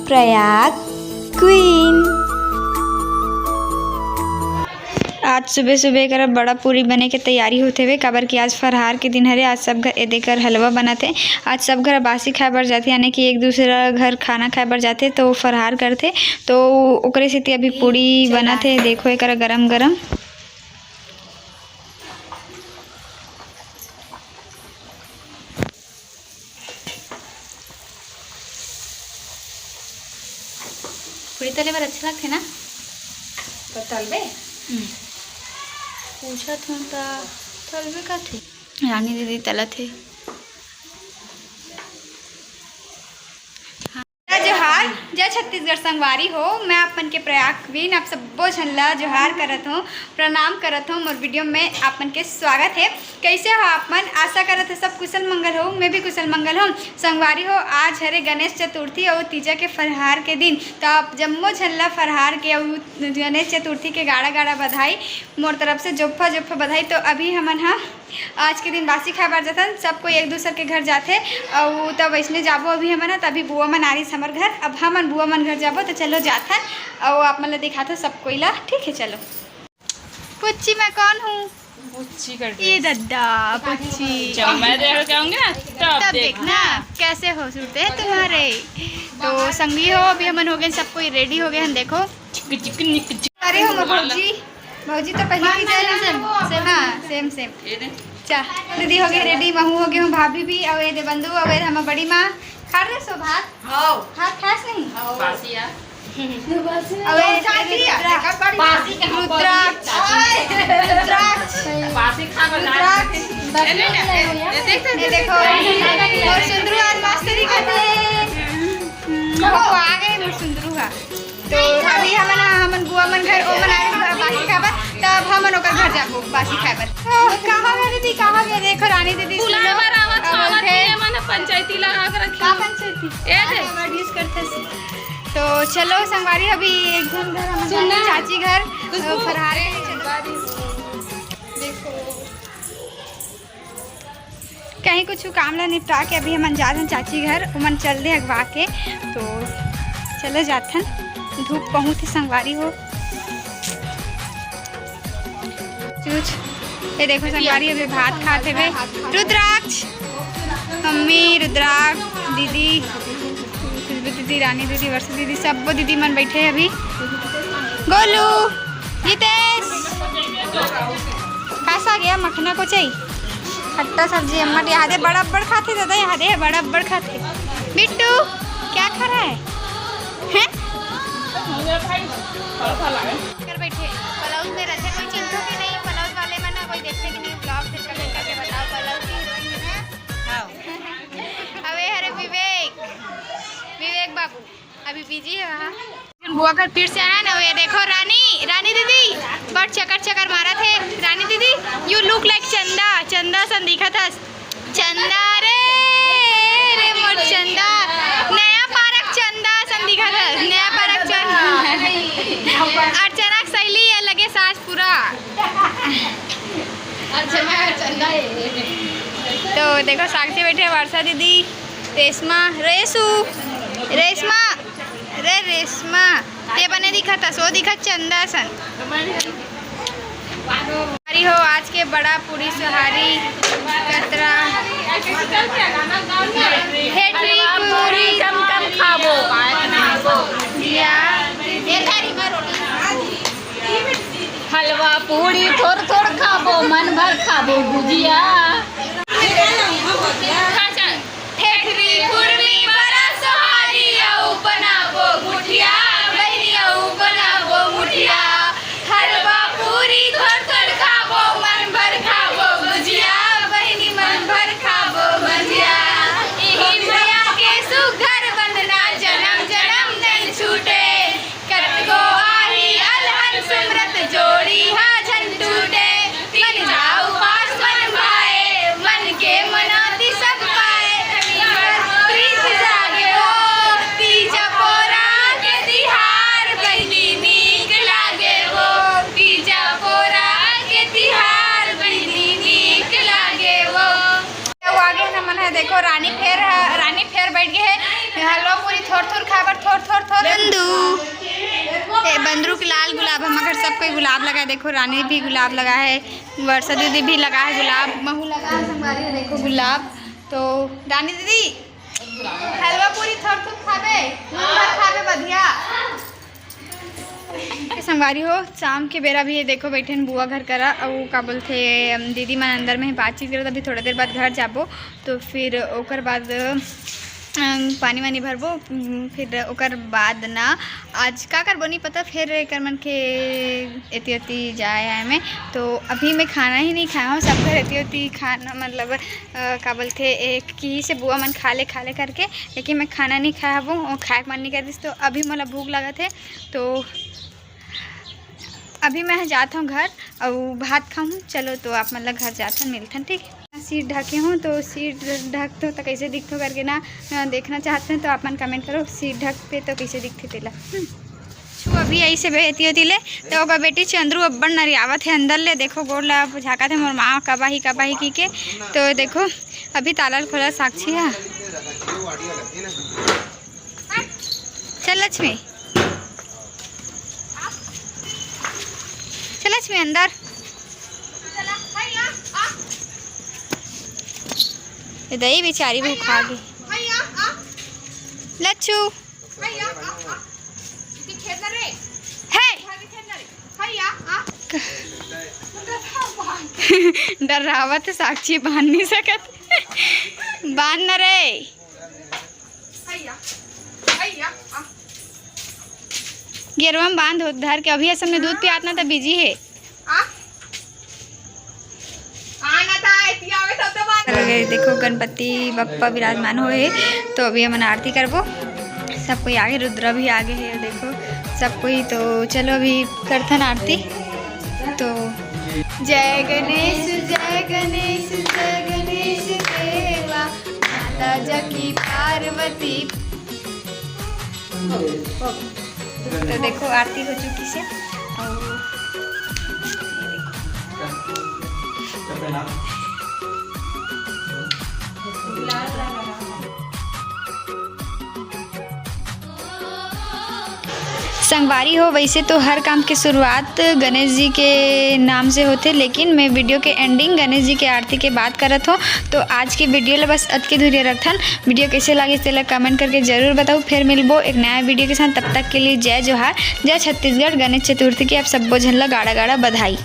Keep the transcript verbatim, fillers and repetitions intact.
Prayag queen. आज सुबह सुबह करा बड़ा पूरी बने के तैयारी होते हुए, काबर कि आज फरहार के दिन हरे। आज सब घर ए देकर हलवा बनाते। आज सब घर बासी खाए बर जाते, यानी कि एक दूसरा घर खाना खाए बर जाते, तो फरहार करते। तो ओकरे सेती अभी पूरी बनाते, देखो एकरा गरम गरम। पूरी तले बर अच्छा लगथे ना? तो तलबे? हम्म। पूछत हूँ त तलबे का थे? रानी दीदी तलत हे। हाँ। जय जोहार, जय छत्तीसगढ़ संगवारी हो। मैं आप मन के प्रयाग क्वीन, आप सब्बो झन ला जोहार करत हूँ, प्रणाम करत हूँ। मोर वीडियो में आप मन के स्वागत है। कैसे हो आप मन? आशा करत है सब कुशल मंगल हो। मैं भी कुशल मंगल हूँ। संगवारी हो, आज हरे गणेश चतुर्थी और तीजा के फरहार के दिन, तो आप जम्मो झन ला फरहार के और गणेश चतुर्थी के गाड़ा गाड़ा बधाई मोर तरफ से, जोफा जोफा बधाई। तो अभी हमन हा आज के दिन बासी खाए बर जाथन, सब कोई एक दूसर के घर जाथे। अउ तब वैसने जाबो अभी हमन ह, तभी बुआ मन आ रहीस हमर घर। अब हमन बुआ मन घर जाबो, तो चलो जाथन अउ आप मन ला दिखाथो सब कोई ला, ठीक है? चलो। पुच्ची, मैं कौन हूँ? पुच्ची कर ये दे। दद्दा, पुच्ची। जब मैं देख जाऊंगी ना, तब तब देखना। देखना कैसे हो सूरते हैं तुम्हारे। तो संगी हो, अभी हमन हो गए, सब कोई रेडी हो गए हैं, देखो। चिक चिक निक चिक। अरे हो भौजी, भौजी तो पहले ही सेम, सेम, सेम। हाँ, सेम सेम। ये दे। चा, दीदी हो गए रेडी, महू हो गए हूँ, भाभी भी, और ये दे बंधु, और ये दे हमर बड़ी माँ। खा रहे सो भात? हाँ। भात खास नहीं? बासी यार। और ये दे रुद्रा-, बासी के रुद्राक्ष, रुद्राक्ष, बासी खा बना। रुद्राक्ष। ये ले, ये, ये देख, ये देखो, और सुंदरू आज मस्त दिखत है। वो आ गए मोर सुंदरू हा। तो अभी हमन, हमन बुआ मन घर, ओ मन आए बा-, बासी खाए बर, तब हमन ओकर घर जाबो बासी खाए बर। ओह, कहाँ गए दीदी, कहाँ गए? देखो रानी दीदी, बुलाए सुनो, बर आवत, अब आवत उठे। नहीं है, मन पंचायती लगा के रखी। का पंचायती? ए दे। हाँ, advertise करते से। तो चलो संगवारी, अभी एक झन घर हमन सुन ना। जाबो चाची घर, खुशबू। फरहार के लिए चलो। देखो। कहीं कुछ काम ला निपटा के अभी हमन जात हन चाची घर, ओमन चल दे अगवा के। तो चलो जात हन, धूप बहुत ही संगवारी हो। चूच, ये देखो संगवारी, अभी भात खात हेबे। रुद्राक्ष, मम्मी, रुद्राक्ष, दीदी, खुशबू दीदी, रानी दीदी, वर्षा दीदी, सब्बो दीदी मन बैठे हैं अभी। गोलू, जितेश, का साग या? मखना को चाहिए? खट्टा सब्जी अम्मा के यहाँ दे बड़ा बड़ खाथे दादा, यहाँ दे बड़ा बड़ खाथे। बिट्टू, क्या खा रहा है? हैं? कर बैठे, ब्लाउज में रहते कोई चिंता भी नहीं, ब्लाउज वाले में ना कोई देखते कि नहीं, ब्लॉग से कमेंट करके बताओ, ब्लाउज की हीरोइन है ना? हाँ। अबे अरे विवेक, विवेक बाबू। अभी बिजी हे वहाँ। बुआ घर फिर से आए ना, ये देखो रानी, रानी दीदी, बड़ चकर चकर मारत हे। रानी दीदी, you look like चंदा, चंदा सन दिखत हस। चंदा रे, रे मोर चंदा, नया पारक चंदा सन दिखत हस, नया पारक चंदा। अर्चना के सहेली ये लगे सास पूरा। अर्चना, चंदा हे। तो देखो साक्षी बैठे, वर्षा दीदी, रेशमा, रेशू, रेशमा, रे रेशमा, ते बने दिखत हस, वो दिखत चंदा सन। अरे हो, आज के बड़ा पूरी सोहारी कतरा। हेठरी पूरी कम कम खाबो। जिया। हलवा पूरी थोर थोर खाबो, मन भर खाबो गुजिया। ठेठरी कुर्मी बड़ा सोहारी, अउ बनाबो गुठिया, बहिनी अउ बनाबो मुठिया। हलवा पूरी थोर थोर खाबो, मन भर खाबो गुजिया, बहिनी मन भर खाबो गुजिया। इही मया के सुघर वंदना, जनम जनम नइ छूटे। कतको आही अलहन सुमरत, जोड़ी हा झन टूटे। तीजा उपास मन भाए, मन के मनौती सब कोई गुलाब लगा है, देखो रानी भी गुलाब लगा है, वर्षा दीदी भी लगा है गुलाब, महू लगा है संगवारी हो, देखो गुलाब। तो रानी दीदी हलवा पूरी थोर थोर खाबे, नून भर खाबे बढ़िया। संगवारी हो, शाम के बेरा भी ये देखो बैठे हैं बुआ घर करा, अउ का बोलथे, अम, दीदी मन अंदर में बातचीत करत, अभी थोड़ा देर बाद घर जाबो, तो फिर ओकर बाद, अम, पानी वानी भरबो, अम, फिर ओकर बाद ना आज का करबो नहीं पता, फिर एकर मन के एती ओती जाए आए में। तो अभी मैं खाना ही नहीं खाया हूँ, सब घर एती ओती खाना मतलब, अ, का बोलथे, एक की से बुआ मन खा ले खा ले करके, लेकिन मैं खाना नहीं खाया हूँ, वो खाए के मन नहीं कर दिस, तो अभी मोला भूख लगत है। तो अभी मैं जात हूँ घर अउ भात खाऊँ। चलो तो आप मन ला घर जात हन, मिलथन, ठीक। सीट ढके हूँ तो सीट ढक तो, तो कैसे दिखतो करके ना, अ, देखना चाहते हैं तो आप मन कमेंट करो, सीट ढक पे तो कैसे दिखते तेला। हम्म। छू अभी ऐसे बहती होती ले तो ओकर बेटी चंद्रू अब्बड़ नरियावत है अंदर ले, देखो गोड़ ला झाकत है मोर माँ कबाही कबाही की के। तो देखो अभी ताला ल खोला साक्षी है। चल लक्ष्मी, चल लक्ष्मी अंदर। ये दही बेचारी भूखा गई। लच्छू। है। डरावत साक्षी बांध नहीं सकत। बांध न रे। गेरवा में बांध हो धर के, अभी असल में दूध पियात ना तो बिजी है। अरे देखो गणपति बप्पा विराजमान होए हे, तो अभी हमन आरती करबो। सब कोई आगे, रुद्रा भी आगे है, देखो सब कोई। तो चलो अभी करथन आरती। तो जय गणेश, जय गणेश, जय गणेश देवा, माता जकी पार्वती। तो देखो आरती हो चुकी से। और संगवारी हो, वैसे तो हर काम के शुरुआत गणेश जी के नाम से होथे, लेकिन मैं वीडियो के एंडिंग गणेश जी के आरती के बात करत हों। तो आज के वीडियो ला बस अतके दूरिया रखथन। वीडियो कैसे लागिस तेला कमेंट करके जरूर बताओ। फिर मिलबो एक नया वीडियो के साथ, तब तक के लिए जय जोहार, जय छत्तीसगढ़। गणेश चतुर्थी के आप सब्बो झन ला गाड़ा गाड़ा बधाई।